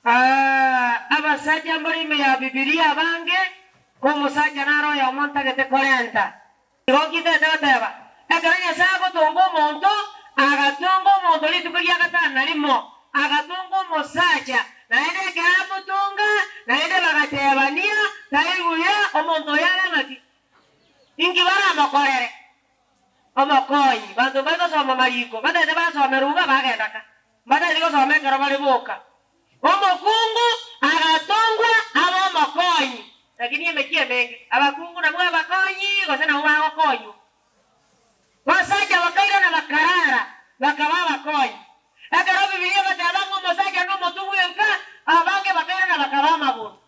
Abasacha mbare ime ya Bibilia abange, ko omosacha naro oyomo ntagete korenta. Igo nkintete goteba, ekero Nyasae agotonga omonto, agatonga omonto rituko ria gatano na rimo, agatonga omosacha, naende ekero amotonga, naende bagatebania, Tari buya omonto oyo abe ng'aki? Inki baramokorere? Omokonyi. Banto mbari gosoma mariko, batagete basome ruga bagenda ka, mbatageti gosoma ekero bare boka. Omokungu agatongwa abe omokonyi. Lakini emechie emenge, abakungu nabwo abakonyi gose nabwo bagokonywa. Basacha bakairana bakarara, bakaba abakonyi. Ekero Bibilia egoteba ng'a omosacha nomotwe bwenka, abange bakairana bakaba amagoro.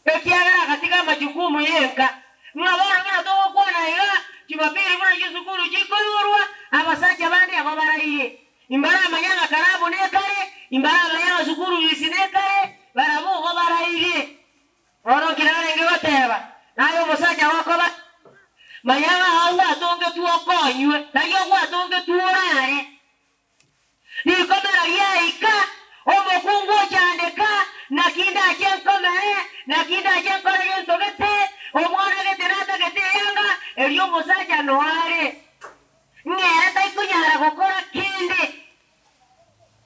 Ekiagera agatiga amajukumu y'enka. Ng'a bono buna togokwana iga, Jumapili buna chisukuru chikoigorwa, abasacha bande aba baraire. Imbaramanye ng'a karabu nekare, imbaramanye ng'a sukuru isi nekare, barabwo igo baraire. Bono nki narenge goteba? Naye omosacha gokoba, manya ng'a ao gwatongetwe okonywe, tari ogwatongetwe orare. Rikomera riaika, omokungu ochandeka, naki ndache nkomere, naki ndache nkore gento gete, omwana gete natagete eyanga, erio omosacha noare, ng'ere taikonyara gokora kende.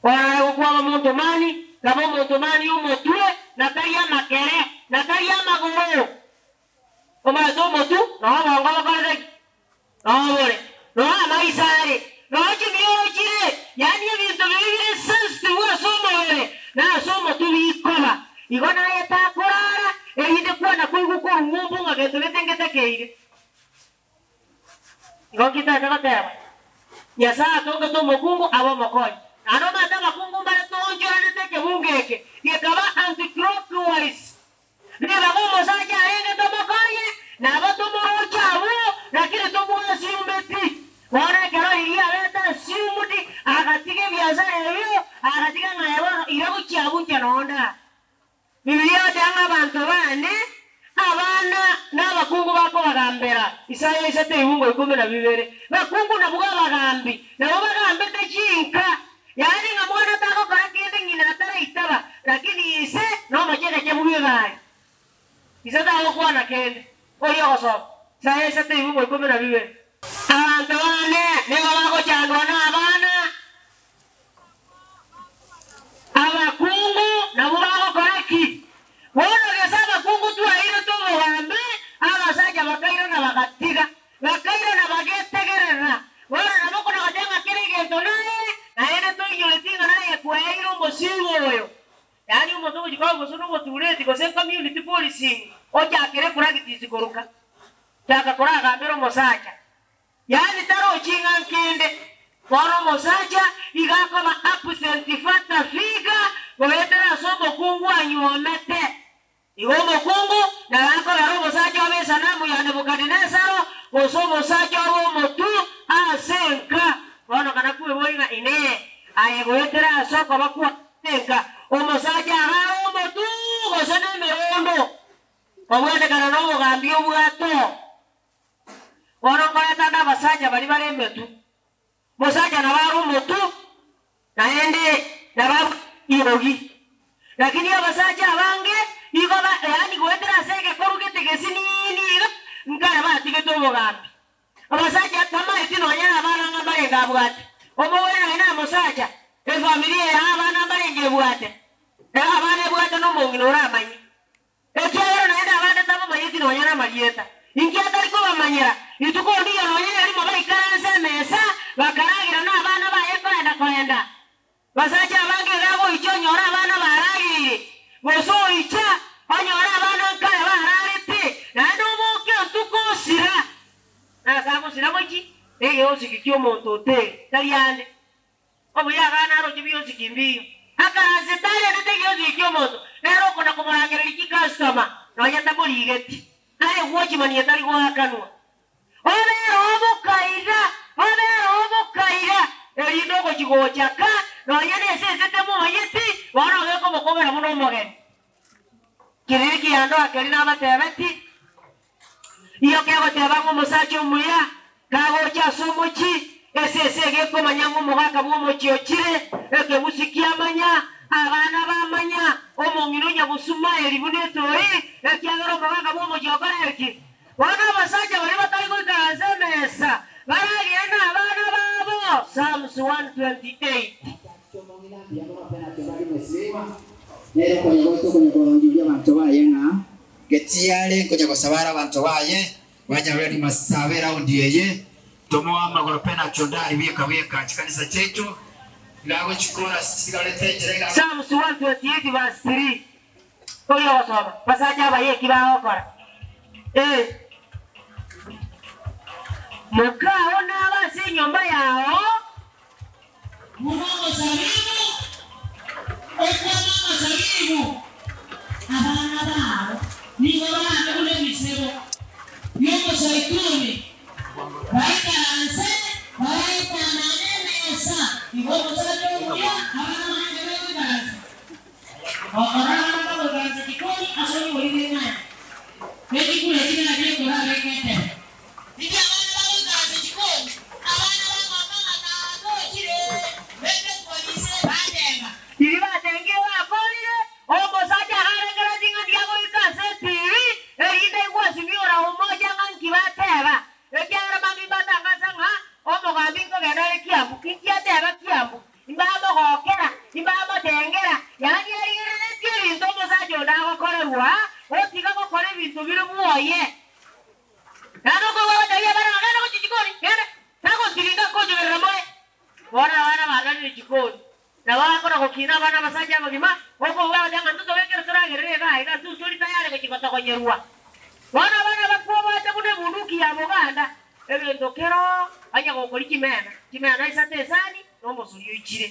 Orare gokwama monto mani, kaba omonto mani omotwe, na tari amakere, na tari amagoro. Omanyete omotwe, noo obongo bokorete ki? Noo bore, noo amaiso are, noo chimioro chire, yaani ebinto biria bire sensitive ase omobere na ase omotwe bikoba. Igo naye takorara, erinde kwana koigwa korwa ng'umbu ng'a gento gete ngetekeire. Igo nki ntagete goteba? Nyasae atongete omokungu abe omokonyi. Naende omanyete abakungu mbare toonchoranete ekebungo eke gekaba anti-clockwise. Ribaga omosacha arenge tomokonye, nabo tomoroche abwo, lakini tomwasiumeti. Bono ekero riria abete assumed, agatiga ebiasara ebio, agatiga ng'a aye bono ira gochia abwo inche nonde aa. Bibilia egoteba ng'a abanto bane, abana na abakungu bakobagambera, Isaya isato ebibungo ikomi na bibere. Bakungu nabwo abagambi, nabo bagambete chinka. Yaani ng'a mwana tagokora kende ng'ina ataraitaba, lakini ise nomochegeche bw'egari. Ise tagokwana kende, oria ogosoma. Isaya isato ebibungo ikomi na bibere. Abanto bane nigo bagochandwa nabana, abakungu nabwo bagokora ki? Bono gese abakungu twairetwe obogambi, abasacha bakairana bagatiga. Bakairana bagetegerera. Bono nabo okona-goteba ng'a kera egento naye, naende toinyoreti ng'a naye kwaeire omosigo oyo. Yaani omonto ogochia koba gose nomotureti gose community policing ochakere epractice koruka. Chaka koragambera omosacha. Yaani tarochi ng'a nkende. Bono omosacha iga akoba absent father figure goetera ase omokungu anyuomete. Igo omokungu naro akobera omosacha obe esanamu ya Nebukadinesaro, gose omosacha obe omotwe ase enka. Bono kana kweboria ng'a Inee, aye goetera ase okoba kwao ase enka, omosacha agare omotwe gose nemerondo, kobwatekana nobogambi obwato? Bono nkoreta nde abasacha baria bare emetwe, Omosacha nabo are omotu, naende nabo abwate eriogi. Lakini abasacha abange nigo ba, yaani goetera ase egekoru gete gesinini iga, nkare batigete obogambi. Abasacha tamaeti nonya nabana ng'a mbarenge abwate. Omogwere nonya namosacha, efamiri eye abana mbarenge ebwate. Abana ebwate nomong'ina oramanye. Ekiagera naende abande tabamanyeti nonya namarieta. Inki atari kobamanyera? Rituko ndiyo nonya nerimo baikaranse emesa, bakaragera nabana baye koenda koenda. Basacha abange iga agoicha onyore abana barageire, gose oicha onyore abana nkare bararete, naende oboke otuko osira. Nase agosira gochi negeosiki ki'omonto oteri, tari ande. Obuya abana aroche biosiki mbiyo. Akaranse tarendete egiosiki ki'omonto, nere okona komorangereria chikastoma, nonya tamorigeti. Are gwochimania tari goakanwa. Obere obokaira, obere obokaira, erinde ogochi gocha ka, nonya nesese temomanyeti, bono ogekomokogera buna omogeni. Kiriri kiandoa keria nabatebeti, Nigo kegoteba ng'a omosacha omuya kagocha ase omochie, esese egekomanya ng'a omogaka bw'omochie ochire, ekebusi kiamanya, abana bamanya. Omong'ina o Nyabusumaeli buna etoi, ekiagera omogaka bw'omochie okore ki? Bono abasacha baria batari goikaransa emesa baragere nabana babo. Psalms 128. Nere okonya goeta okonya korangeria abanto baye ng'a getiare nkonya gosaba are abanto baye banyarore rimasabe eraundi eye tomoe amagoro penalty onde aria bweka bweka chikanisa chiaito iga agochikora chigarete enchera iga. Psalms 128 verse 3 Oria ogosoma, Basacha abaye eki bagokora? Ee, mokao nabe ase enyomba yao. Buna omosabibu okwama amasabibu, abana bao nigo barabe buna ebisebo bi'omosaituni, baikaranse baetanane emesa. Igo omosacha omuya abana baye begoikaransa. Okorora abana bagoikaransa chikoni ase orogori rw'eng'aya, ne chikura chirabie ekero abeke etebe. Rigia abana bagoikaransa chikoni, abana bagoka ng'a natochire, beka etuoni inse, batenga. Riria batengire bakorire, omosacha akarengereria ng'a ndiagoika ase etibi, erinde aigwe asimiora omocha ng'a nki bateba, ekiagera mambia mbatangasa ng'a omogambi nkogenda are Kiambu. Inki ateba Kiambu? Imbamogokera, imbamotengera, yaani arigereretie ebinto omosacha onde agokorerwa, otiga gokora ebinto bire bwoye. Naende okoigwa agoteebia abana ng'a genda gochia chikoni, genda, tagontiringa nkonyoberera more. Bono abana banarire chikoni, nabo bakona gokina abana abasacha abagima, okoigwa agoteba ng'a ntotobekere toragerere iga aiga, ntori tayari gochia gotogonyerwa. Bono abana bakwobwate buna ebunduki ya boganda, egento kero banya gokoria chimena, chimena isato esani, na omosori oichire.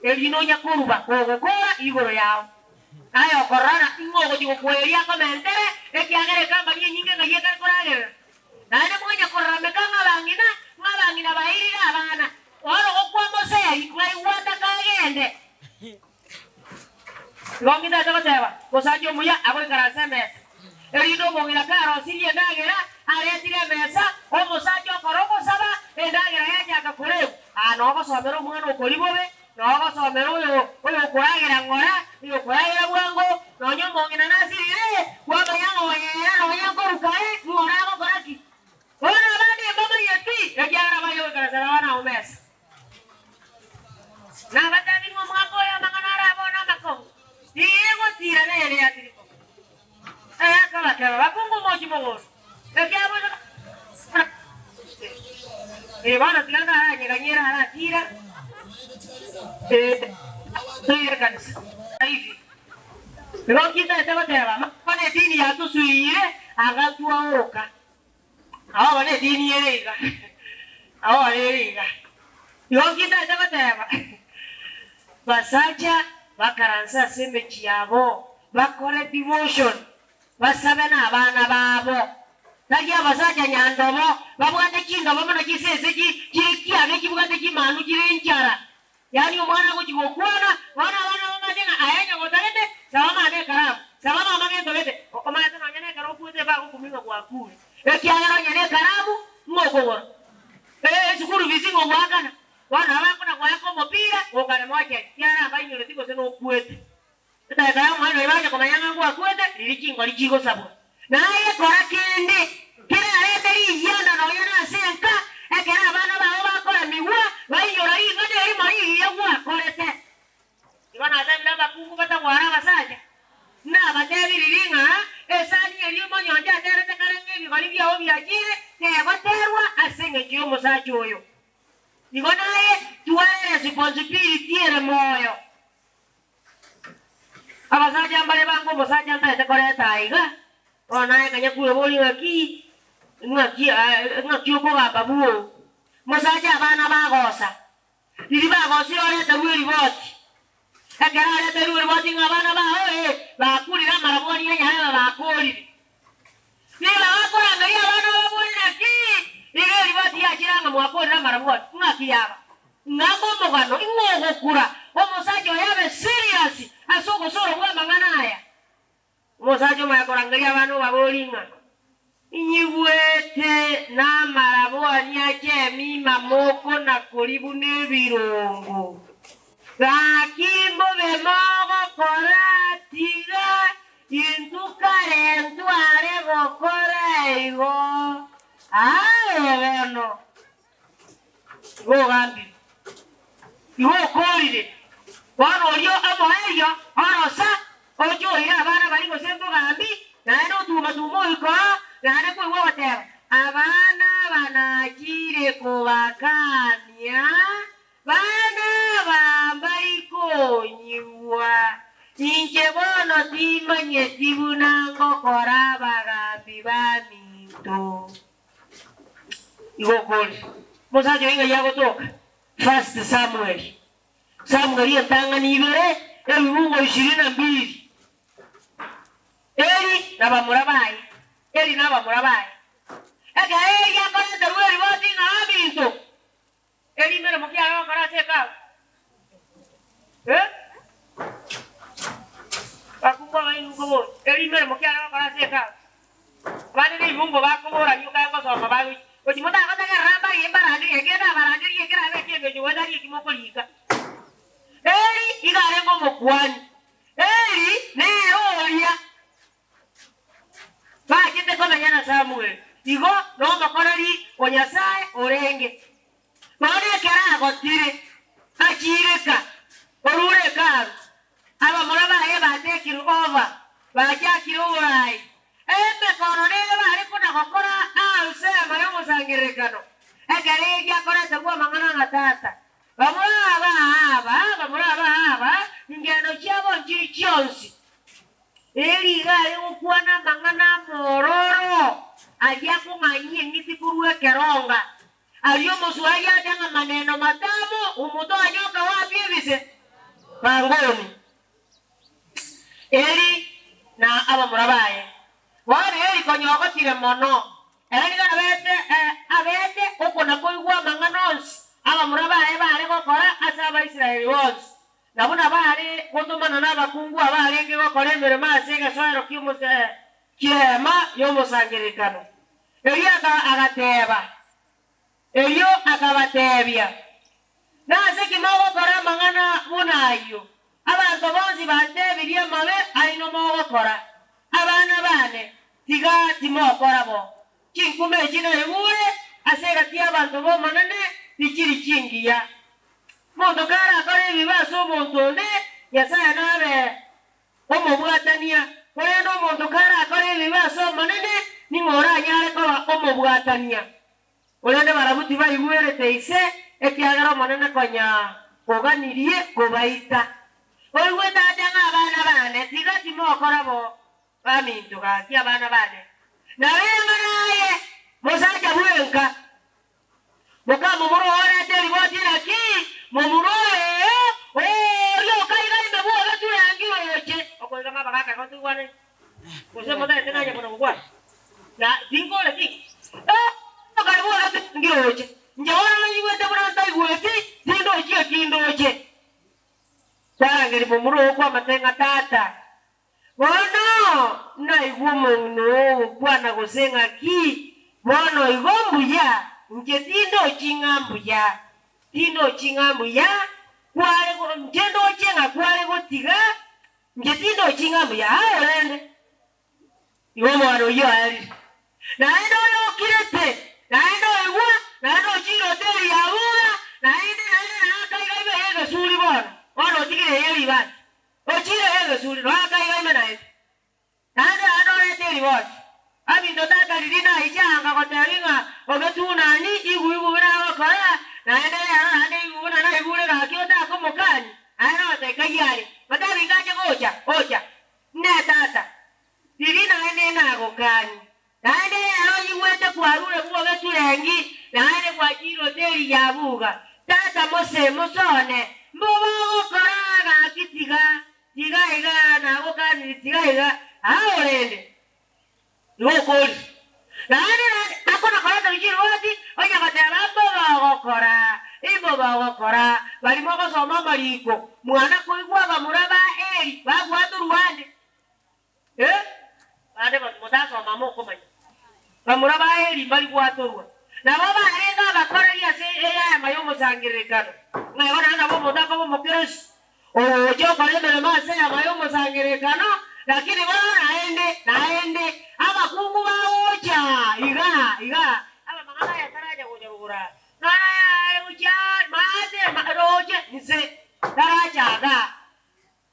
Erio nonya koruba kogokora igoro yao. Aye okorora ing'o ogochia gokweria akomentere, ekiagera ekambani enyinge ng'ai ekare koragerera. Naende mwanya kororameka ng'a abang'ina, ng'a abang'ina bairire abana. Bono gokwa moseri, ng'ai gwataka agende? Igo ng'intete goteba, Omosacha omuya agoikaransa emesa, erinde omong'ina karosirie endagera, aretire emesa, omosacha okora ogosaba, endagera yachaka koregwa. Aa nogosomera omwana okori bobe, nogosomera oyo oyokoragera ng'ora, oyokoragera bwango, nonya omong'ina nasirire, kwamanya ng'a oyera nonya nkoruka are, ng'ora agokora ki? Bono abande mbamanyeti, ekiagera baye goikaransa nabana amo mesa. Nabatebirie ng'a omwaka oyo amang'ana arabe one amakong'u, nigo egotiira nere ya tiriko. Eye akabateba, Bakungu mochie mogondo, ekiagera Eh, bono tiga ndaranyeganyere aratira eh, toire kanisa hivi. Igo nkintaete goteba, bono edini yatosuiire agatwaoroka. Abo bono edini ere iga, abo bono ere iga. Igo nkintaete goteba, basacha bakaranse ase emechie yabo, bakore devotion, basabe na abana babo. Tari abasacha nyandobo, babwate chindobo buna chisese chi chire kiage chibwate chimanu chire enchara. Yaani omwana agochia gokwana, bono abana bamanye ng'a aye onye gotagete, saba mama ekaramu, saba mama gento gete, omanyete nonye na ekero okwete ebagokumia ng'a gwakure, ekiagera onye na ekaramu ng'a okogora, ee esukuru fees ng'a ogoakana, bono nabo bakona goaka omopira gokare mochari, ekiagera mbainyoreti gose nokwete. Edageka y'omoerio riria bacha komanya ng'a ngwakwete, riria chingori chigosabwa. Naye kora kende kerarete riyianda nonya nase enka, ekero abana bao bakoremigwa, bainyora ring'ana erimo rigiya gwakorete. Igo natebire abakungu batagwara abasacha, nabatebirie ng'a esani eria omonyoncho aterete kare ng'a ebigori biao biachire, tegoterwa ase engencho y'omosacha oyo. Igo naye tware eresponsibility ere moyo. Abasacha mbare bange omosacha ntaete koreta aiga, bono naye kanya kweboria ng'aki, ng'aki ng'aki okogamba bwoo. Mosacha abana bagosa, riria bagosire oreterwe eriboti, ekero areterwe eriboti ng'a abana bao ee, bakurire amarabwani ya nyarebe bakorire. Nigo bakorangeria abana babwori naki iga eriboti yachire ng'a mwakorire amarabwoni, ng'aki yaba? Ng'amba omogano, ing'o ogokura omosacha oyo abe serious ase ogosoro bw'amang'ana aya? Omosacha omanya korangeria abana obabori ng'a, Inyigwete namarabwoni ache emima mokona koria buna ebirongo, gaki mbobe mogokora ati. Ogokora igo, aye bono igo ogambire, igo okorire. Bono oria omoerio orosa, oche oire abana baria gose mbogambi, naende otuma-tuma oikoo, naende koigwa ogoteba, Abana aba nachire kobakania, Bana aba mbari konyigwa, inche bono timanyeti buna ngokora abagambi baminto. Igo okore. Omosacha oyo ng'ai agotoka? First Samuel. Samueli entang'ani ibere, ebibungo ishirini na mbili. Eli na bamura baye, Eli na abamura baye. Ekero Eli akorenterwa eriboti ng'a aminto, Eri emeremo ki are gokora ase Hekalu? Eh? Bakungu abaino nkobori, eri emeremo ki are gokora ase Hekalu? Abande nebibungo bakoborania okae ngosoma bagochia gochia motagotegerera mbarie mbarangerie ekero nabarangerie ekerabe eki'engencho goetania eki mokorika. Eli iga arenge omokuani. Eli nere oria Bachete komenya na Samueli, igo nomokoreri o Nyasae orenge. Bono ekero agotire, achiireka orure Hekalu, abamura baye batekirwe over, bachakire oboraai. Emekono nere bare kona-gokora ase Eema y'Omosangererekano, ekero eria akoreterwa amang'ana ng'a tata. Bamura aba aba, bamura aba aba, ingendo chiabo nchiri chionsi. Eri iga are gokwana amang'ana amororo, aria akong'anyia eng'iti korwa ekeronga, aria omoswahili acha ng'a maneno matamu, omonto anyoka wapi ebise? Pangoni. Eri na abamura baye. Bono Eli konya ogotire mono, ere nigo abete abete okona-koigwa amang'ana onsi abamura baye baare gokora ase Abaisraeli bonsi. Na buna baare gotomana nabakungu abarenge gokora emeremo ase egesoero ki'Eema y'Omosangererekano. Erio agateeba, erio akabateebia, Nase ki mogokora amang'ana buna ayio? Abanto bonsi bantebirie amabe aino mogokora. Abana baane, tiga timokora bo. Chinkuma echi naigure ase egati y'abanto b'Omonene tichiri chingiya. Monto karakore ebibe ase omonto onde, Nyasae nabe omobwatania, korende omonto karakore ebibe ase Omonene, ning'o oranyare koba omobwatania? Korende barabwo tibaigwerete ise, ekiagera Omonene konya oganirie kobaita. Oigwete ate ng'a abana baane, tiga timokora bo, Baminto, gaki abana bane, narenge naye, mosacha bwenka, mokamomura oorete eriboti naki momura oyo oria okaiga ime bw'ogetwe engi roche. Okoiga mabagaka igo toigwane, gose motaete nanye buna gokwana, na tinkore ki? Okare bw'ogetwe engi roche. Inche bono nanyigwete buna ntaigweti, tindochi eki ndoche. Kwarangeria momura oo kwamate ng'a tata. Bono naigwe omong'ina oo ogokwana gose ng'aki, bono igo mbuya, inche tindochi ng'a mbuya, tindochi ng'a mbuya, kware go inche ndoche ng'a kware gotiga, inche tindochi ng'a mbuya, aye rende. Igo omogano oyio oerire. Naende oyokirete, naende oigwa, naende ochiire hoteli ya buga, naende naende naye akaiga ime y'egesuri bono, bono otigire eye ribati. Ochiire y'egesuri, noe akaiga ime naende. Naende naende orete eriboti. Aminto tata riria naiche anga gotebi ng'a ogetunani, igu igu buna agokora, naende rero naende igu buna naigure gaki otakomokani, aye note kai are. Otebi ngache gocha, ocha. Inee tata, riria naende nagokanie, naende rero onyigwete kwarure bwobe turengi, naende gwachire hoteli ya buga, tata mose mosone, mbobe ogokora gaki tiga, tiga iga nagokanirie tiga iga, aa orende. Igo okoria. Naende naende akona-koreta chirwoti, onye goteba mbobe ogokora, imbobe ogokora, baria mogosoma amariko, mwana koigwa abamura ba Eli bagwatorwa ande. Eh, bande motasoma mokomanya. Bamura ba Eli mbari gwatorwa. Nabo barenge abakoreri ase eema y'omosangererekano. Ng'a igo naende nabo omonto akoba omokerosi, ogocha okora emeremo ase eema y'omosangererekano, lakini bono naende, naende, abanto. Abakungu bagocha iga iga, abamang'ana aya taracha gocha rogoro aa, naya are gochia maate roche inse, taracha igaa.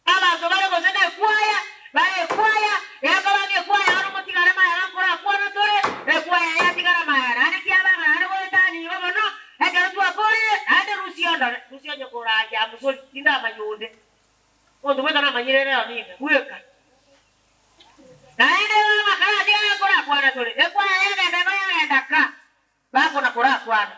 Abanto bare gose nekwaya, bare ekwaya, ekoba ng'a ekwaya bono motigare mayara nkorakwana tore, ekwaya yatigara mayara, naende kiabanga naende goetania igo mono, ekero twakorire, naende rusia ondore, rusia onye korancha mosori, tindamanya onde. Omonto bweka namanyire ere oninde, bweka. Naende mama karatigare nkorakwana tore, ekwaya yagenda igo yagenda ka, bakona korakwana.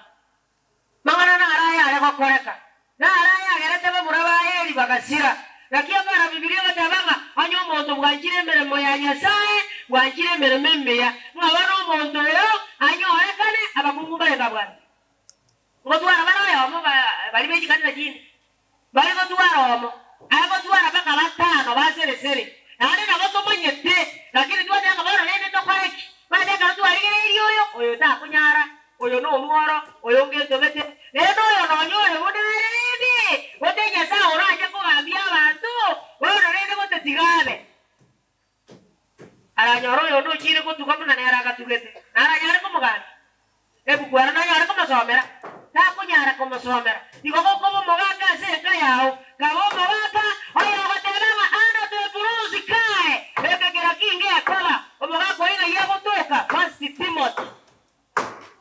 Mang'ana naro ayare gokoreka, naro ayagerete bamura ba Eli bagasira. Naki ekero Bibilia egoteba ng'a onye omonto bwanchire emeremo ya Nyasae, bwanchire emeremo emiya, ng'a bono omonto oyo anyorekane, abakungu mbarenge abwate. Ngotwara bare oyomo baria be chikanisa chinde, Bare gotwara omo, aye gotwara mpaka batano ba sere-sere, naende nabo tomanyete, lakini twateba ng'a bono rende tokore ki? Omanyete ekero twarigereirie oyo, oyo takonyara, oyo nomworo, oyo ngentomete, rende oyo nonya ore buna are rende, gote Nyasae orache kogambia abanto, bono rende gote tiga abe. Aranyore oyonde ochiire gotuga buna nere agatugete, na aranyare komogambia ebuku ero nanyare komosomera, takonyara komosomera. Igo gokoba omogaka ase enka yao, kaba omogaka oyogoteba ng'a Ana teburusi kae, eke kera kinge ekoba, omogaka oyo ng'ai agotoka? First Timothy.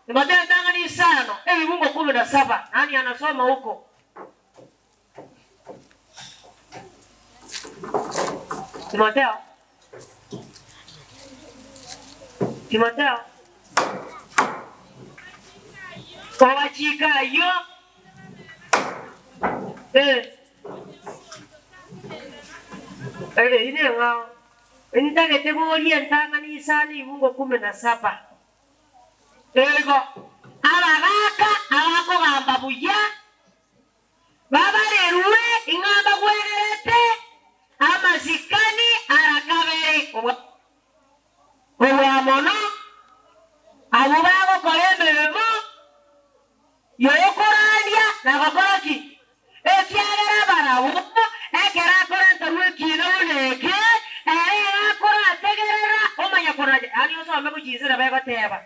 Timotheo entang'ani isano, ebibungo kumi na saba, nani anasoma huko? Timotheo, Timotheo, Obachika ayio, eh, eh, eyio neng'ao, ntagete boria entang'ani isano ebibungo kumi na saba. Igo abagaaka abakogamba buya babarerwe ing'a mbagwenerete amasikani ara kabere kobua mono abwo bagokora emeremo y'okorandia na gokora ki? Ekiagera barabwo ekero akorenterwa ekiina buna eke, ere iga akorategerera omanye korandia, yaani osome gochia inse nabo egoteba.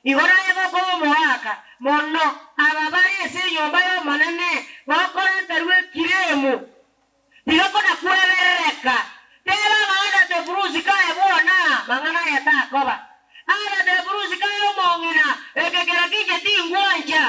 Igo naye gokoba omoaka mono aba bare ase enyomba y'Omonene gokorenterwa ekiremu. Tiga kona kweberereka, teba amang'ana teburusi kaye bwona, mang'ana aya takoba. Ana teburusi kaye omong'ina, eke kera kinche tingwancha.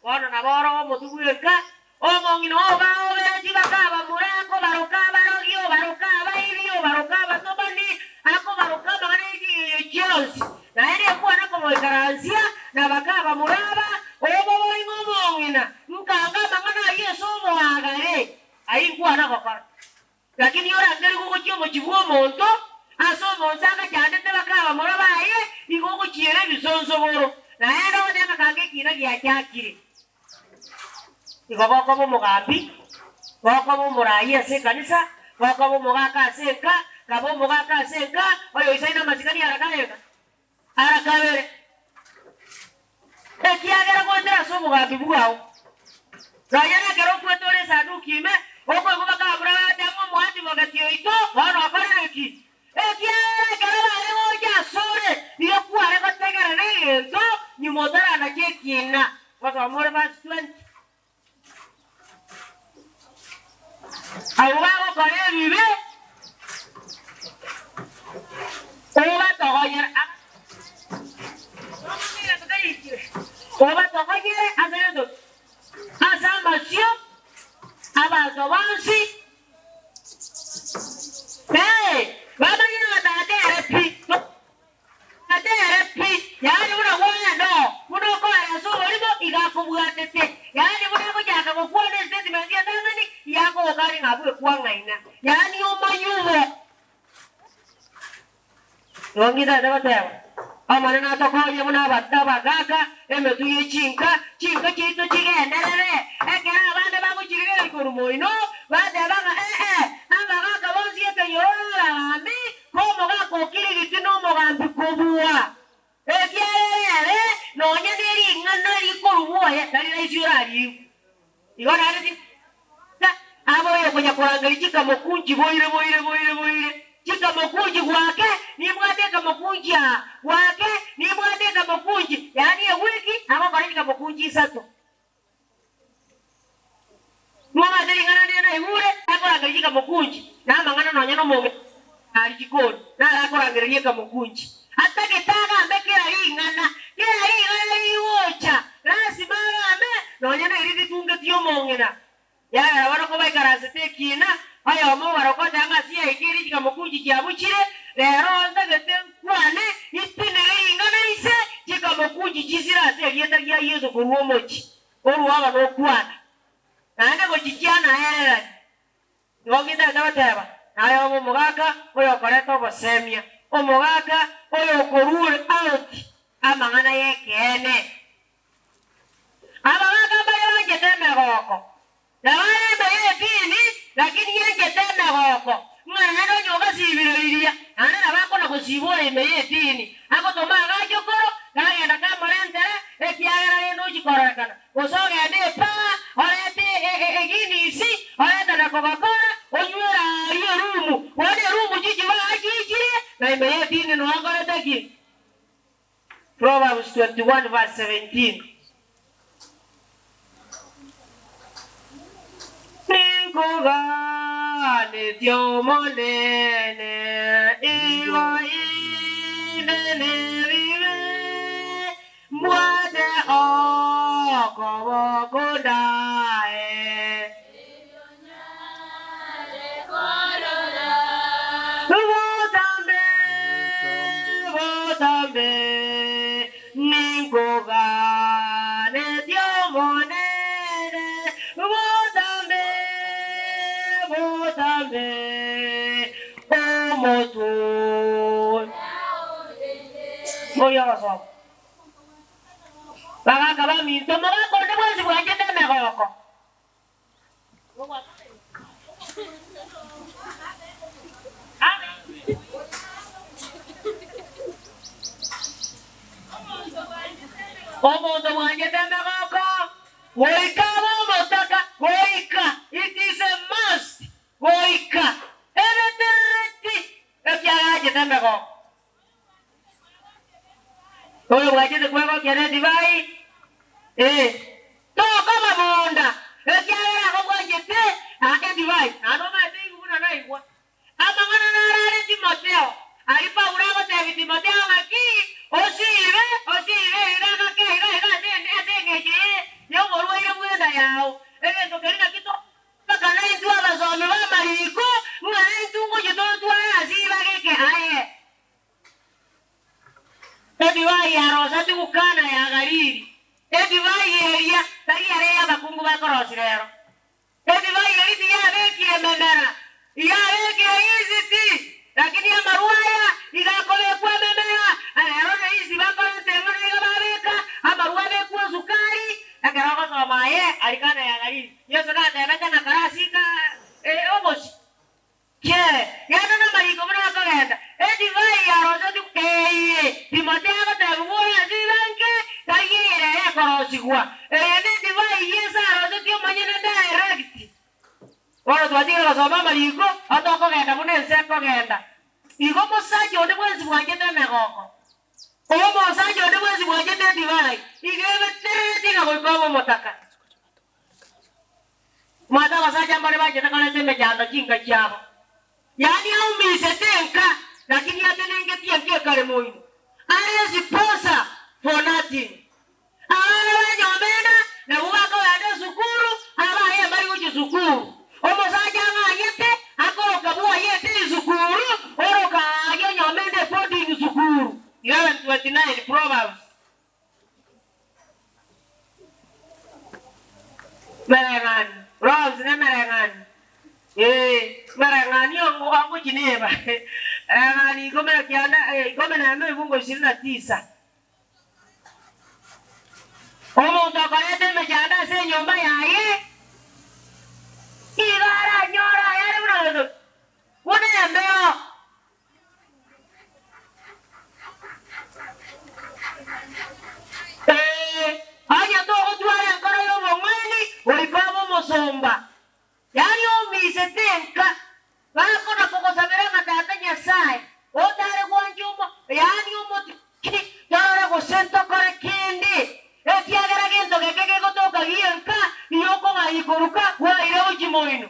Bono nabo ore omotwe bw'enka, omong'ina oo baoberetie bakabamura, akobaroka abarogi, obaroka abaibi, obaroka abatomani, akobaroka amang'ana ye ching'encho chionsi. Naende ekwana komoikaransia, na bakabamura aba, oboborie ng'a omong'ina, nkanga amang'ana ayio ase oboagare. Ayio inkwana gokora. Lakini orangerigwe gochia omochie bw'omonto, ase omonto agachandete bakabamura baye, igo ogochiera ebisonsoboro, naende ogoteba kanga ekiina giachakire. Igo gokoba omogambi, gokoba omoraai ase ekanisa, gokoba omogaka ase enka, kaba omogaka ase enka, oyoisaine amasikani ara karenga? Ara kabere. Ekiagera goetera ase obogambi bwao, nonya nekero okwete ore esanduki ime, okoigwa bakabura bagateba ng'a omoati bogeti oito bono okorire ki? Ekiagera ekero bare gocha asore, nigo kware gotegerera egento nyuma otaranacha ekiina. Gosoma ore verse 20. Abwo bagokora ebibe, obatogonyere obatogonyere ase gento ki? Ase amasio 'abanto bonsi. Ee, bamanye ng'a Tata ere pi. Tata ere pi, yaani buna gwagenda oo, buna okoera ase oborimo, iga akobwatete. Yaani buna agochaka gokwana estatement entang'ani, iga akogokania ng'a abwo ekwang'aina. Yaani omanye bo. Igo ngintagete goteba, Omonene atokonye buna abagaaka emetwe ye chinka, chinka chiaito chigenderere. Ekero abande bagochirigereria korwa moino, bateba ng'a ee, abagaaka bonsi ekenyoro nabagambi, Komogaka okirigiti nomogambi kobua, ekiagera ere nonya ne ring'ana rikorwa bwoye tari rahisi orariigwe. Igo naende timoka abe oyokonya korangeria chikamokunchi boire boire boire boire. Chikamokunji gwake, nimbwate ekamokunji aa, gwake, nimbwate ekamokunji, yaani ewiki agokora chikamokunji isato. Mwabwate ring'ana rire naigure, akorangeria chikamokunji, na amang'ana nonya nomong'ina aria chikoni, naro akorangereria ekamokunji. Atagete agambe kera ring'ana, kera ring'ana rigocha, lasima agambe nonya neri ritungetie omong'ina. Yaya bono kobaikaransete ekiina, oyomo obarokoteba ng'a ase yaikeire chikamokunji chiabuchire, rero ntagete nkwane, itinere ring'ana inse, chikamokunji chisire ase erieta ria Yeso korwa omochie orwo aba nokwana, naende gochichia naereranie. Igo ngintagete goteba, naye obe omogaka oyokoreta obosemia, omogaka oyokorure out amang'ana y'ekeene. Abagaaka mbaria banchete emegoko, na bare ime y'edini, lakini yanchete emegoko, ng'a naende onye ogasibire riria, naende nabo akona gosibora ime y'edini, agotoma agachokoro, kagenda kamorentere, ekiagera rende ochia kororekana, gose ogende epaa, orete eginisi, orete na Coca-Cola, onywere aria erumu, bono erumu chichiba achichire, na ime y'edini noe akorete ki? Proverbs 21 verse 17. Ninkoganetie Omonene, igo inde nebibe, mbwate okoboko ndae. Botambe, botambe, ninkoganetie Omonene, botambe, botambe, omotwe oria ogosoma. Bagaka baminto, omogaka onde bwensi bwanchete emegoko. Omonto bwanchete emegoko goika abe omotaka, goika, it is a must, goika ebeterereti ekiagera anchete emegoko. Oyo bwanchete kwegokia nedivai, ee, tokoba monda, ekiagera igo bwanchete edivai. Naende omanyete igu buna naigwa amang'ana naro are Timotheo, aria Paulo agotebia Timotheo ng'aki, Osiibe, osiibe iga gake iga iga ase ase engencho ye y'oborwaire bw'enda yao. Egento keria naki to. Mpaka naintwe abasomi b'amariko, ng'a naintwe ngochia totware ase ribaga eke aye. Edivai ya Rosa tigukana ya Galili, edivai eria tari ere y'abakungu bakorosia rero. Edivai eria tiyabekire memera, iyabekire yisiti, lakini amarwa aya iga akobekwa ememera, na rero ne yisiti bakoreta eng'ana iga babeka, amarwa abekwe esukari, ekero ogosoma aye aria Kana ya Galili. Yeso natebete ng'a karasika obosie. Chee, genda namariko buna akogenda. Edivai yarosetigwe eye, Timotheo agotebiwa ore ase ribanke, tari eyere ere ekorosigwa. Eye nedivai Yeso arosetie omonyene direct. Bono twatigire gosoma amariko, otokogenda buna ense ekogenda. Igo mosacha onde bwensi bwanchete emegoko, omosacha onde bwensi bwanchete edivai, iga ebeterereti ng'a goika obe omotaka. Omanyete abasacha mbare banchete koreta emechando chinka chiabo, yaani aumisete enka lakini atenengetie enka ekare moino, are esposa for nothing. Abana ba nyomenda nabwo bakogenda esukuru, abaye mbari gochia sukuru. Omosacha ang'anyete akoroka bwoyete esukuru, oroka aye onyomenda eboarding sukuru. 11:29 Proverbs. Mereng'ani, Proverbs nemereng'ani, ee, mereng'ani ongo ongochia neba reng'ani ikomi na kianda ikomi na emo ebungo ishirini na tisa. Omonto okoreta emechando ase enyomba yaye, nigo aranyore ayare buna gento buna embeo. Ee, onye togotwara enkoro y'obong'aini, goika obe omosomba, yaani oumisete enka, bakona kogosabera ng'a Tata Nyasae. moino.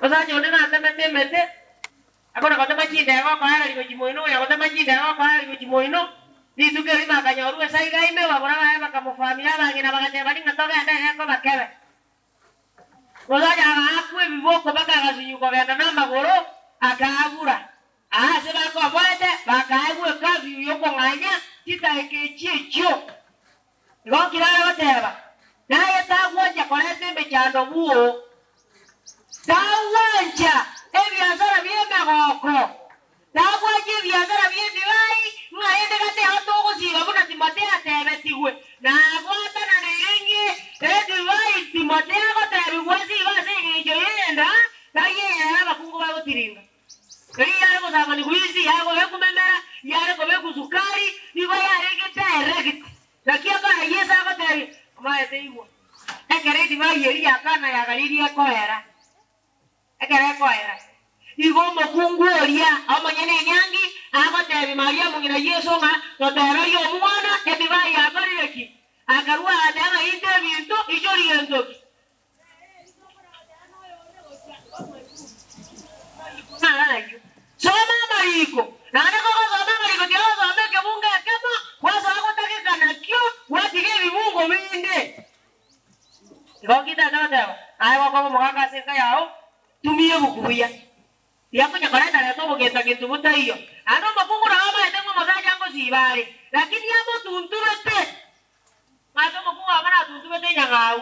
Omosacha onde natemete emete, akona gotema chindege okoereria gochia moino, oyo agotema chindege okoereria gochia moino, rituko erimo akanyorwa esaiga ime, abamura baye bakamofamia abang'ina bagatebania ng'a togende egekoba kebe. Omosacha agaakwa ebiboko mpaka agasunywa kogenda namagoro, akaagura. Aase bakoboete bakaegwa ecurfew y'okong'anya chidaeka echio echio. Igo nkire are goteba, Naye tagwancha koreta emechando bwoo, tagwancha ebiasara bi'emegoko, tagwancha ebiasara bi'edivai, ng'a rende gateba togosiba buna Timotheo atebetigwe, Nabwatananeire ng'e edivai Timotheo agotebigwa asibe ase engencho y'enda, tari eyere abakungu bagotiringa. Erio yare gosabanigwa inse, yare kobekwa memera, yare kobekwa sukari, nigo yarenge direct. Naki akana Yeso agotebia, Omaete igwa, ekero edivai eria ya Kana ya Galili ekoera, ekero ekoera, igo omokungu oria omonyene enyangi agotebia Mariamu ng'ina Yeso ng'a, Toteberie omwana edivai yakorire ki? Akarua agateba ng'a inte ebinto, ichori gento ki? Soma amariko, naende kogosoma amariko tiga gosoma ekebungo ekemo, gwasoa gotageka nakio, gwatiga ebibungo binde. Igo nki tata goteba? Aye gokoba omogaka ase enka yao, tumia ebuku buya. Tiga konya koreta reta obogenta-gento botaiyo. Naende omokungu nabo amaete ng'a omosacha ngosiba are, lakini amotunturete. Ase omokungu amo natuntubete enyang'au.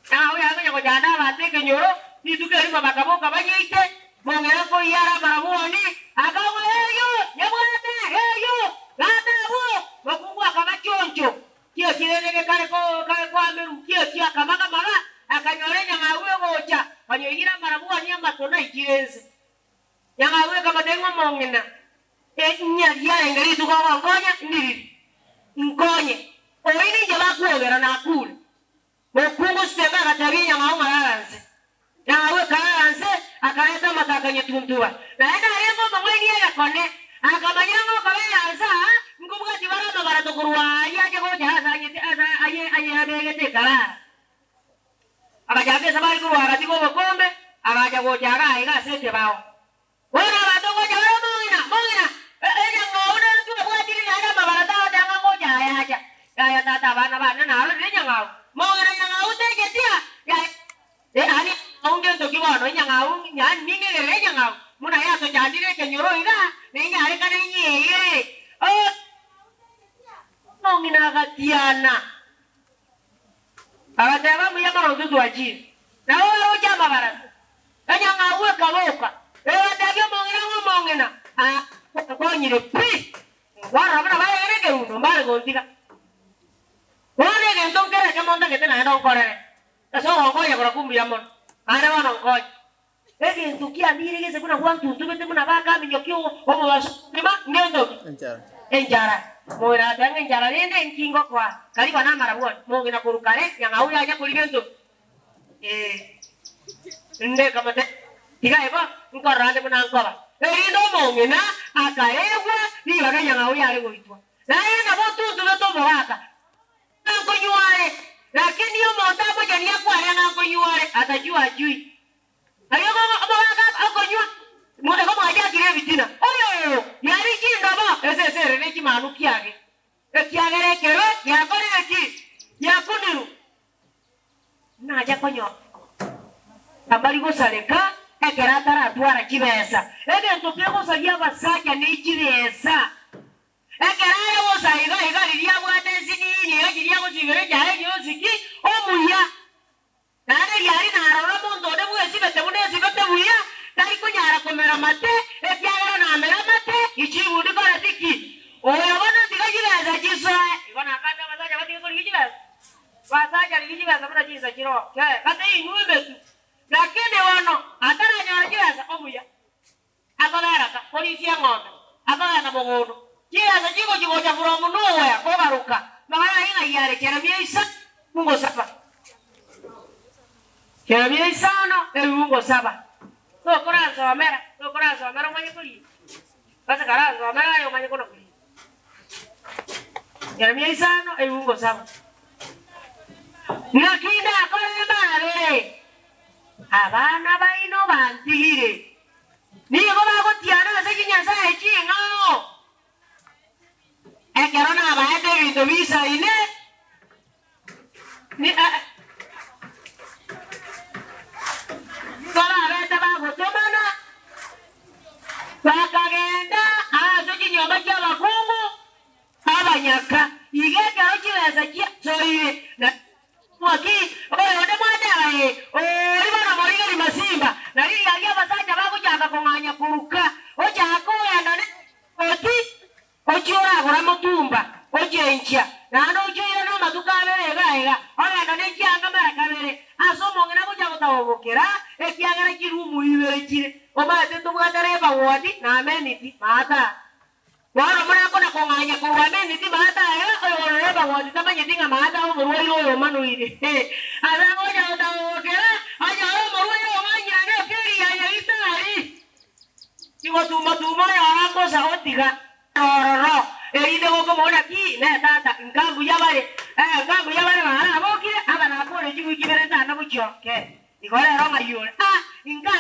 Enyang'au yaye konya gochanda abanto ekenyoro, rituko erimo bakaboka banyeite, mong'ina nkoiyara amarabwoni, akagwa, Eyio! Nyabwate! Eyio! Tata abwo! Mokungu akaba choncho, kiekio rende gekare kare koamerwa kiekio akamaga-maga, akanyora enyang'au egocha, konyoiyire amarabwoni amato naichire inse. Nyang'au ekamoteebia ng'a omong'ina, Enyari yarenge rituko ogonkonya ndiriri, nkonye, oyi ninche bakwogera nakure. Mokungu Sitemba agateebia enyang'au ng'a rara nse. Nyang'au ekarara nse, akareta amato akanyetuntuba. Naende arenge omong'aini egekone, akamanya ng'a okobera nse aa, nkobwati bare amabarato korwa aaria ache gocha aase anyete ase aye ayebegete ekarara. Agachaka esabari korwa agati k'obokombe, agacha gocha iga aiga ase ekebao. Bono abanto ngocha bare omong'ina, mong'ina, enyang'au nere twabwatire naende amabara tagoteba ng'a ngocha aya acha. Yaya tata abana bane narorire enyang'au. Mong'ina nyang'au techeti aa, yaya yaani enyang'au ngento ki bono, enyang'au yaani ning'egerere enyang'au buna yatochandire ekenyoro iga, nenyarekane nyeyere. Oh, omong'ina agatiana. Agateba, Mbuya mono intwe twachire. Nabo baroche amabarasa. Enyang'au ekaboka, egatebia omong'ina ng'a omong'ina, Aa, gwakonyire pi! Kwarora buna baregene ekerundo, mbare gontiga. Bono egento nkere ekemo ntagete naende onkorere, ase ogonkonya korokwo mbuya mono, naende bono nkonye. Egento kiambiire gese buna gwantuntubete buna bakaminyokia omobaso omogima, ngento ki? Enchara. Mong'ina agateba ng'a enchara rende inki ngokoa? Kariba namarabwoni. Mong'ina korwa kare nyang'au yanya korigia gento ki? Ee. Rinde nkamotebia, Tiga igo, nkorora ande buna nkoba. Erinde omong'ina akaegwa ribaga enyang'au yare goitwa. Naye nabo otuntubete omogaka. Ng'a nkonywa are, lakini omonto amochanie akware ng'a nkonywa are, atajua ajui. Aria omogaka okonywa, igo mwachakire ebitina, Oyo yari chindobo, esese ere ne chimanu kiage, ekiagera ekero giakorire ki? Giakunirwe. Nacha konyora ambari gosareka ekero ataratwara chibesa. Egento kegosaria abasacha ne chibesa. Ekero are bosa iga iga riria abwate ensinini iga chiria agosibera echae gionsi ki omuya. Naende riaria narora omonto onde bwesibete buna esibete buya, tari konyara komera mate, ekiagera namere amate, ichibundi koreti ki? Oyo bono tiga chibesa chisoe. Igo nakande abasacha batige korigia chibesa, basacha rigia chibesa buna chinsa chiroo, kata inwe emetu. Lakini bono ataranyora chibesa obuya. Akoberaka korisia eng'ombe, akogenda mogondo, chibesa chigochia gocha from nowhere kogaruka, magana aye ng'ai are Jeremia isano ebibungo saba. Jeremia isano ebibungo saba. Tokoransomera, tokoransomera omanye koria. Ase karansomera aye omanye kona koria. Jeremia isano ebibungo saba. Naki ndakore mbarabere? Abana baino bantigire, nigo bagotiana ase chinyasae ching'ao. Ekero nabaete ebinto biisaine, nigo babete bagotomana, bakagenda ase chinyomba chi'abakungu abanyaka. Igo ekero chibesa chiasoire, na Ng'aki oyonde mwateba, Ee, oria bono morigeri masimba, na riria aria abasacha bagochaka kong'anya koruka, ochake kogenda ne oti, ochie oragora motumba, ochenchia, naende ochie oirane amatuko abere iga iga, ogenda ne chianga mara kabere, ase omong'ina gocha gotabobokera, ekiagera chirumu ibere chire, omanyete ntobwate labour ward na amenity, maata. Bono morakona kong'anya korwa ameniti maata aya, oyorora abagoti tamanyeti ng'a maata omorwaire oyo omanoire. Ase agocha gotagokera, anyore omorwaire ong'anyire nekeeri ya Nyagetari. Tigotuma-tuma oyore mbosa gotiga ororo, erinde gokomona ki ne tata, nka mbuya bare, ee, nka mbuya bare barabokire, aba nakore chiwiki ibere ntana gochia oke. Igo rero ng'ai ore? Ah, nka.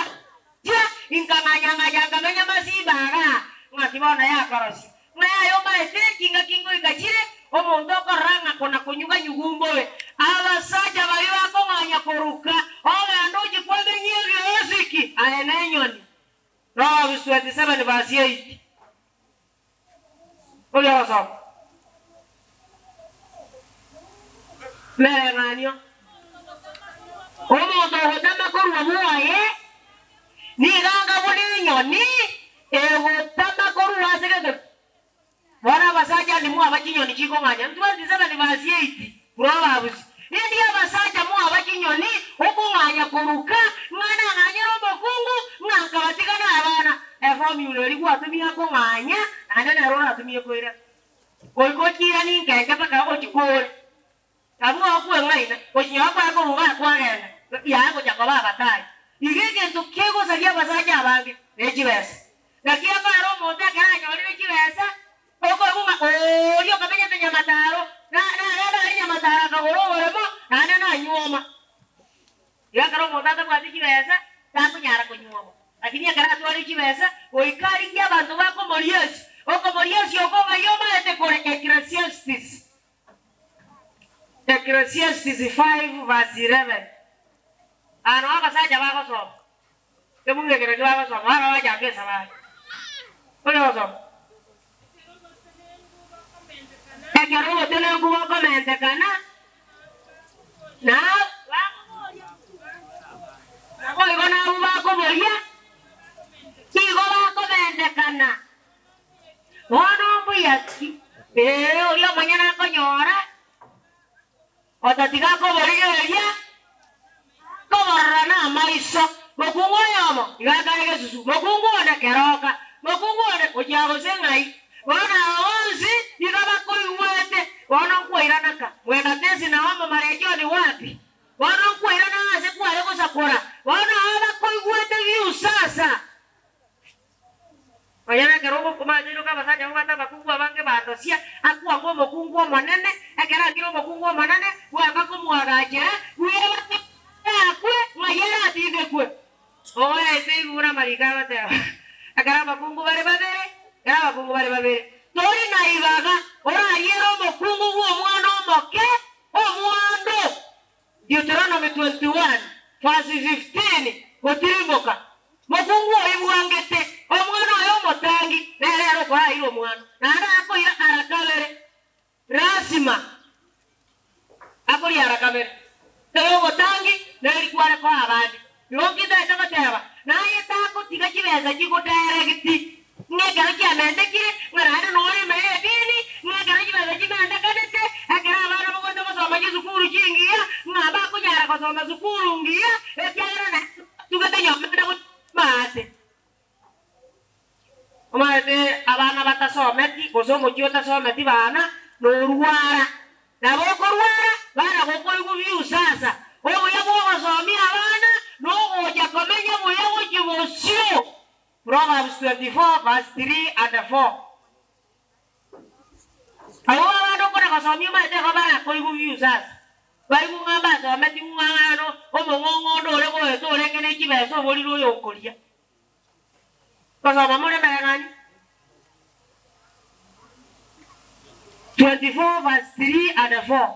Chia, inkang'anya-ng'anya nkamenya masimba agaa, ng'aki bono yakorosia. Ng'a yaya omaete, chingaki ngoika chire, omonto okorora ng'a kona-konyuga-nyuga mbobe. Abasacha baria bakong'anya koruka, ogende ochie kwamenyia egeosiki, aye nenyoni. Proverbs 27 verse 8. Oria ogosoma. Mereng'anio. Omonto ogotama korwa bwoye nigo anga buna enyoni egotama korwa ase gento. Bono abasacha ndimwaba chinyoni chikong'anya. 27 verse 8. Proverbs. Indi abasacha mwaba chinyoni okong'anya koruka, ng'a nang'anyere omokungu, ng'a nkabatiga nabana. Eformula eria gwatumia kong'anya, naende nero oratumie koirana. Goika ochiiranie inkenke mpaka ochikore. Abwo okweng'aina, gochinyora kwaye koruga kwagenda, yaye gocha koba abatari. Iga egento kegosaria abasacha abange ne chibesa. Naki akare omonto ekero anyorire chibesa, okoigwa ng'a oria okamenyete nyamataro, na nagenda aria nyamataro akagora oboremo, naende nanyuoma. Igo ekero omonto atabwati chibesa, takonyara konyuoma. Lakini ekero atwarire chibesa, goika arigie abanto bakomoriesia. Okomoriesia oko ng'ai omaete kore Ecclesiastes. Ecclesiastes 5 verse 11. Aa noo abasacha bagosoma. Ebuku eke nakio bagosoma, bono bagachaka esabari. Oria ogosoma. Ekero obotenenku bokomentekana, na naboigo nabwo bakoboria, igo bakomentekana. Bono mbuya ki? Ee, oria omonyene akonyora, Otatiga akoborigereria, akoborora namaiso. Mokungu oyomo iga akare gesusu, mokungu onde keroka, mokungu onde gochia gose ng'ai. Bono aba bonsi iga bakoigwete, bono nkwairana ka, mwenda tesi nao omomarechi oni wapi? Bono nkwairana aase kware gosakora, bono aba bakoigwete biusasa. Nonya nekero ogokumanya abasacha babwate abakungu abange bandosia, akwanga omokungu omonene, ekero angire omokungu omonene, bwanga komoagachera, bwebake akwe, ng'ai aratindekwe? Ogoete igure amariko agoteba, ekero abakungu bare babere, ekero abakungu bare babere, tori na ibaga orariere omokungu bw'omwana omoke omwando. Deuteronomy 21 verse 15 Gotirimboka, mokungu oibwangete, omwana oye omotangi, nere ere okoraira omwana, naende akoira ara kabere, lasima akoria ara kabere. Ere omotangi neri kware koa abande. Igo nkintaete goteba, naye tagotiga chibesa chigodaeregiti, ng'a ekero chiamentekire, ng'a naende nore ime y'edini, ng'a ekero chibesa chimentekanete, ekero abana bagocha gosoma chisukuru chingiya, ng'a mbakonyara gosoma sukuru ngiya, ekiagera naye tugete nyomba ende gochia maate. Omanyete abana batasometi, gose omochie otasometi bana, norwara. Nabo okorwara, bana gokoigwa biusasa. Obuya bw'ogosomia abana nogocha komenya buya gochia bosio. Proverbs 24 verse 3 and 4. Abwo abande okona gosomia omanyete igo barakoigwe biusasa. Barigwe ng'a mbasometigwe ng'a ng'ano omong'ong'ondo ore goeta orenge ne chibesa oborire oyokoria. Gosoma more emereng'anio 24 verse 3 and 4.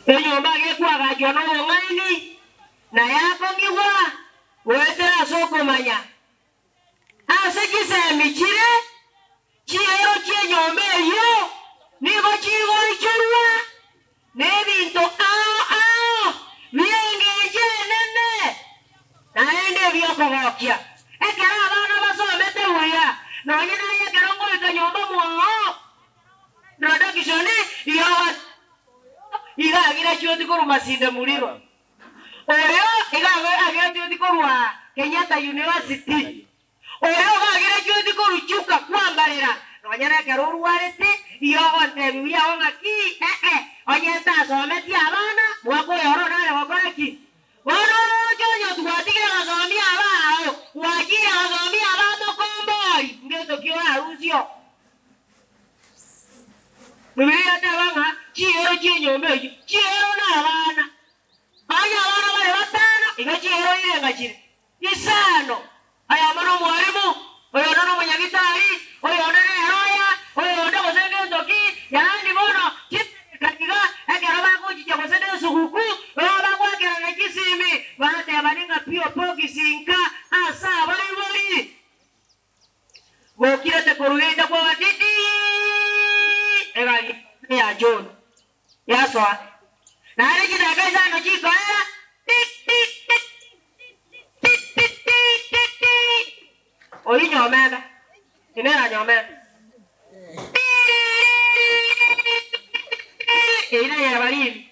Enyomba gekwagachwa nobong'aini, na yakong'igwa goetera ase okomanya. Ase chisemi chire chiero chi'enyomba eyio nigo chigoichorwa nebinto ao ao bi'engencho enene, naende ebi'okogokia. Ekero abana basomete buya, nonya naye ekero ngoika nyomba mwao, introduction, iga agira chioti korwa Masinde Muliro. Oyo iga ageretwe korwa Kenyatta University. Oyo iga ageretwe korwa Chuka kwambarera. Nonya nekero orwarete, iga ogontebia buya agwo ng'aki, ee, onye ntasometie abana, mwaka oyo oro nare gokora ki? Bono oroche onye twatigire gosomia abao, gwachire gosomia abamokombori, ngento ki orarusie oo? Bibilia eteba ng'a chiero chi'enyomba eyio, chiero nabana. Onye abana bare batano, iga chiero irenga chire isano. Oyomo nomwalimu, oyonde nomonyagitari, oyonde neroya, oyonde gose ngento ki, yaani bono chidakika iga ekero bagochicha gose nesuguku, nigo bagoakerana chisimi, batebani ng'a P.O. Box inka ase abaibori. Gokirete korwa geita kwaba titi, egari ya John yasoa. Naende chidakika isano chikoera, tik tik tik tik tik tik tik tik. Oyio nyomenda, inera nyomenda. Tiririri, eyio neye barimi.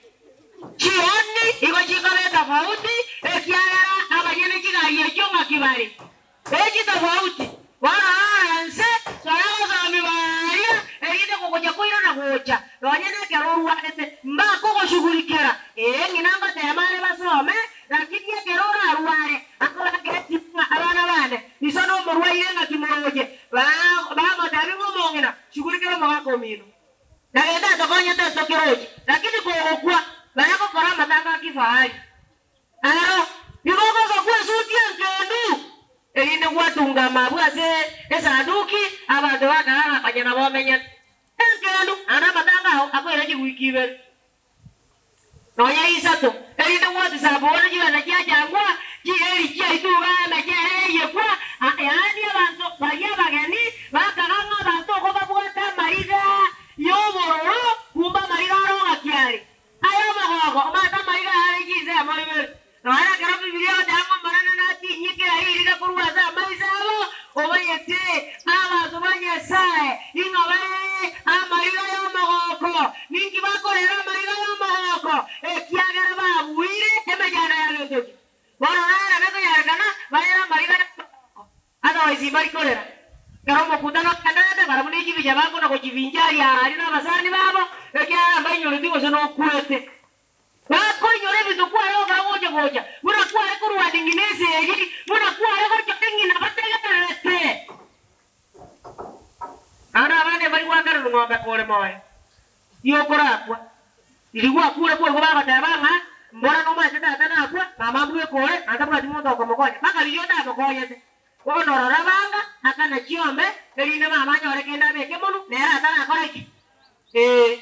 Chioni igo chikoba etofauti, ekiagera abanyene chigari echio ng'aki bare. Echi tofauti, bono rora nse, sora abasomi baria, erinde gogocha koirana gocha, nonya nekero orwarete, mbakogoshugurikera. Ee, ng'ina ngoteema are basome, lakini ekero orarware, akobakere ng'a abana bane, iso nomorwaire ng'aki moroche, bamotebia ng'a omong'ina, shugurikera omogaka omino. Na gento atokonyete ntokeroche, lakini kogokwa, baria gokora amatanga a kifahari. Aro nigo ogosokwa esuti enkendu, erinde gwatunga amabwe ase esanduki, abanto bakarara konya nabo omenyete. Enkendu, naende amatanga ao akoira chiwiki ibere, nonya isato, erinde gwatisabu bono chibesa chiachangwa, chieri chiaituga, emechere yaiyekwa, yaani abanto baria abageni bakaga ng'a abanto oko babwate amariga y'obororo, kumbe amariga aro ng'aki are. Aye omogoko, omanyete amariga are chinsemo ibere. Nonya ekero Bibilia egoteba ng'a Omonene natinyie kera ririga korwa ase amaiso abo, omanyete abanto ba Nyasae ing'a bare amariga y'omogoko. Ninki bakorera amariga y'omogoko? Ekiagera babuire emechando ya gento ki? Bono nere nekonyarekana barere amariga y'omogoko. Otherwise mbari korera. Ekero omokutano ogendererete, barabwo ne chibicha bakona gochivincharia aria nabasani babo, ekiagera mbainyoreti gose nokwete. Bakoinyora ebinto kware gokora gocha gocha, buna kware korwania ng'ina esegi, buna kware gochora ng'ina bategererete. Naende abande mbari goakananwa ng'ombe kore moyo, yokorakwa. Riria gwakure boigo bagoteba ng'a, Mbora nomanyete tata nakwa, mama mbweka ore, na tabwati monto okomokonya. Mpaka riria otamokonyete. Bono rora banga, akana chiombe, erinde mama anyore kende abeke monwe, nere atarakora ki? Ee,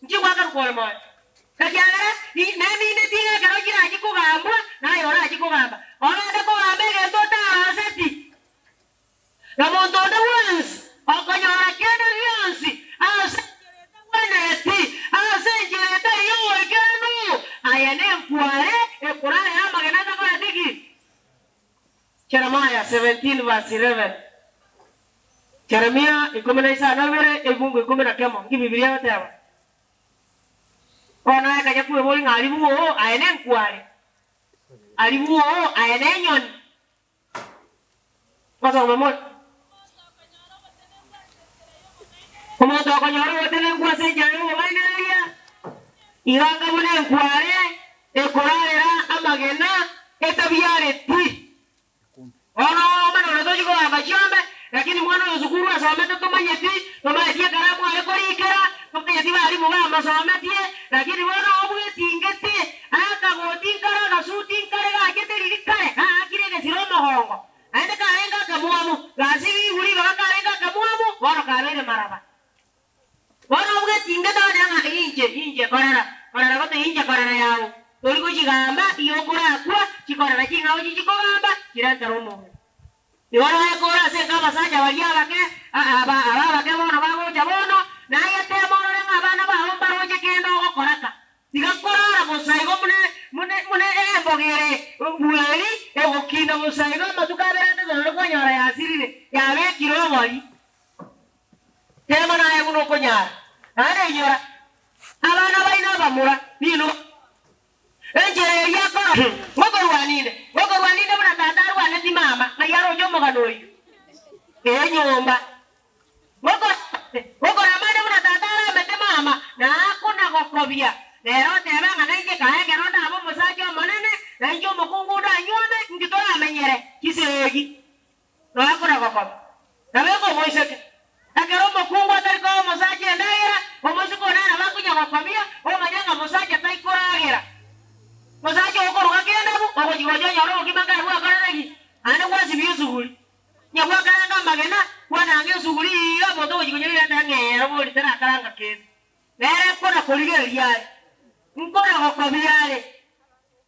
inche gwakarwa kore moyo. Ekiagera nemineti ng'a ekero chirachie kogambwa, naye orachie kogamba. Ogende kogamba egento otaroseti. Na monto onde bwensi okonyora kende gionsi ase enchera etagwenereti, ase enchera etari y'oboikeranu, aye nenkware ekorarera amagena atakoreti ki? Jeremiah 17 verse 11 Jeremia ikomi na isano ibere ebungo ikomi na kemo, nki Bibilia egoteba? Bono aye kanya kweboria ng'a aribwo oo, aye nenkware, aribwo oo, aye nenyoni. Gosoma more. Omonto okonyora obotenenku ase enchera y'obong'ainereria, iga anga buna enkware ekorarera amagena etabiareti. Bono omanye ore tochi kogamba chiombe, lakini mwana oyo sukuru asomete tomanyeti, tomanyeti ekaramu are korikera, tomanyeti. barimu bamosometie, lakini bono obwetingete, akagoti nkare agasuti nkare gachete riria kare, gaakire egesire omogongo, naende karenge akamwamu, gasibigwe ribaga karenge akamwamu, bono kabeire maraba. Bono obwetingete ogoteba ng'a inche, inche, korera, korera gose inche korera yao, tori gochigamba, igo okorakwa, chikorera ching'ao chichikogamba, chirentere omong'ina. Igo naye kore ase enka abasacha baria abake, aba aba abake bono bagocha bono, naye tema orore ng'a abana bao mbaroche kende ogokoraka. Tiga korara bosa igo muna muna muna emboga ere bweri egokina bosa igo amatuko abere atato nario kwanyora yasirire, yabekire obori. Tema naye buna okonyara. Naende inyora, abana baino abamura ninwe. Enchera eria akora, ngokorwaninde, ngokorwaninde buna tata arwaneti mama, ng'ai aroche omogano oyio? Enyomba. Ngokoramande buna tata aramete mama, na akona gokobia. Nere oteba ng'a nainche kae ekero ndabe omosacha omonene, nainche omokungu ndanyuome, inki toramenyere chisegi? Noakona gokoba. Nabeke omoiseke. Ekero omokungu atari koa omosacha endagera, omoiseke one nabo akonya gokobia, omanye ng'a mosacha taikoragera. Mosacha okoruga kende abwo, ogochia gocha onyore obokima nkaye bwakorire ki? Naende gwasibia esuguri. Onye gwakaranga amagena, kwananga esuguri iga, omonto ogochia konywa riria atebe ng'a ero bori tarakaranga kende. Nere nkona korigereria are, nkona gokobia are.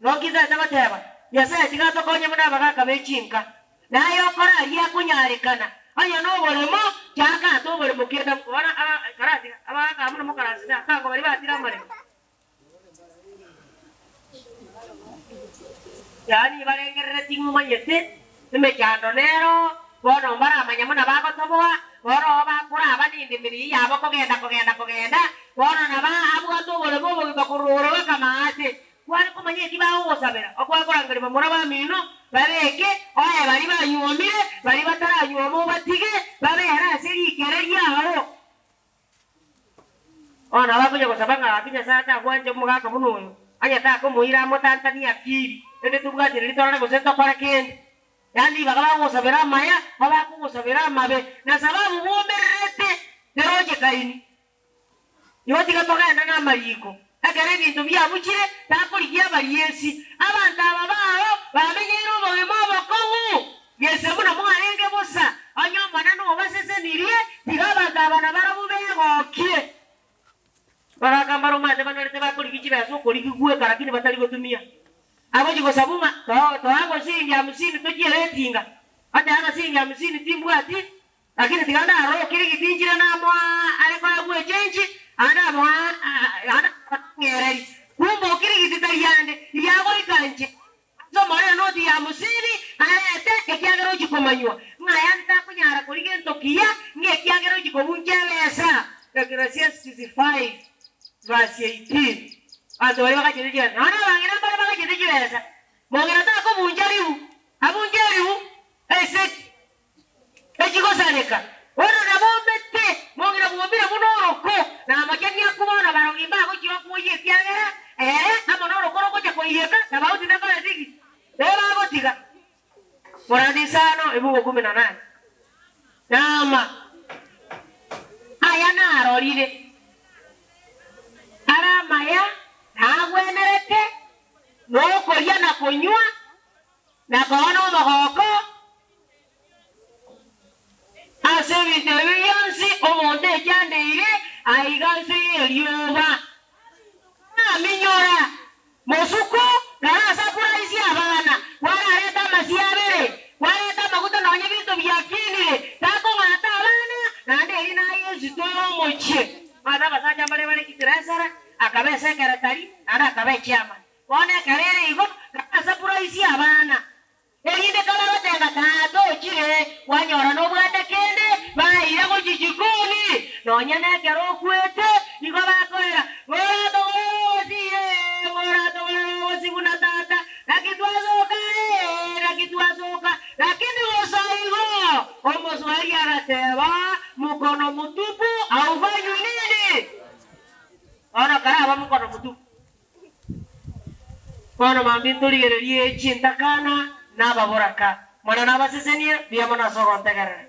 Noki ntaete goteba, Nyasae tiga atokonye buna abagaaka be chinka, na aye okore aria akonyarekana, onye noboremo, chaka ate oboremo kenda bono karatiga abagaaka aba buna mokaranse na tango baria batire amaremo. Yaani barengerereti ng'a omanyete emechando nero, bono mbaramanya buna bagotoboa, bono oo bakoraba nendemeri eyio yabo kogenda kogenda kogenda, bono nabo abwate oboremo obogima korwa igoro bw'akamaate. Kware komanya eki bagogosabera, okwakorangeria bamura bamino, babeke, oye baria banyuomire, baria bataranyuoma obatige, babere ase rikere riao. Bono nabo akonya gosaba ng'a gaki Nyasae atagwanche omogaka buna oyo, onye takomoira amotantanie akiri, rende tobwati riria torore gose ntokore kende. Yaani ribaga bagogosabera amaya, abakogosabera amabe, na sababu bwomererete terochekaini. Igo tiga togende namariiko, ekero ebinto biabuchire, takorigia abariesi. Abanto aba bao bamenyeire obogima obokong'u, gese buna mwarenge bosa. Onye Omonene obasesenirie, tiga abanto aba nabarabwo begokie. Bagaka mbaromate banarete bakorigia chibesa okorigia gweka lakini batari gotumia. Agochia gosabwa ng'a to toa shilingi hamsini tochiere etinga. Oteba shilingi hamsini timbwati, Lakini tiga ndarore okirigiti inchire namoa are koegwa echenchi, aande amoa aande ang'ereri. Kumbe okirigiti tari ande, riagoika inche ase omorero enoti ya hamsini arete, ekiagera ochia komanywa ng'a ayande takonyara korigia gento kiya, ng'a ekiagera ochia kobuncha ebesa. Ecclesiastes 5 verse 18. Abanto baria bagachete chibesa, nonya na abang'ina mbare bagachete chibesa, mong'ina takobuncha ribu, abunche eribu esegi. Echigosareka. Bono nabombete, mong'ina bwomire buna oroko, na amachani akwo bono barogi mbagochia okwoyia ekiagera ere amo noroko rogocha koiyeka, na bauti takoreti ki? Ebagotiga. Morandi isano, ebuku kumi na nane. Naama, aya narorire, are amaya, na agwenerete, nokoria na konywa, na koba nomogooko ase ebinto ebi bionsi omonto echandeire aiga nse y'erioba. Naminyora mosuku narasapuraisi abana, kwararete amasio abere, kwareta amaguta nonya ebinto biakinire, takong'ata abana, naende eri naye ensito y'omochie. Omanyete abasacha mbare bare chitiresara, akaba esekeretari, naende akaba echairman. Bono ekero ere igo, narasapuraisi abana, Erinde kabagotenga Tata ochire, kwanyora nobwate kende, baeire gochia chikoni. Nonya nekero okwete, igo bakoera, Ng'oratogorere obosie, ng'oratogorere obosie buna tata, naki twasoka ee, naki twasoka. Lakini bosa igo, omoswahili agateba, Mkono mtupu haufanywi nini? Bono karaba mkono mtupu. Bono mambia ntorigererie chintakana na ababoraka. Omonene abasesenie, mbuya mono ase ogontegerera.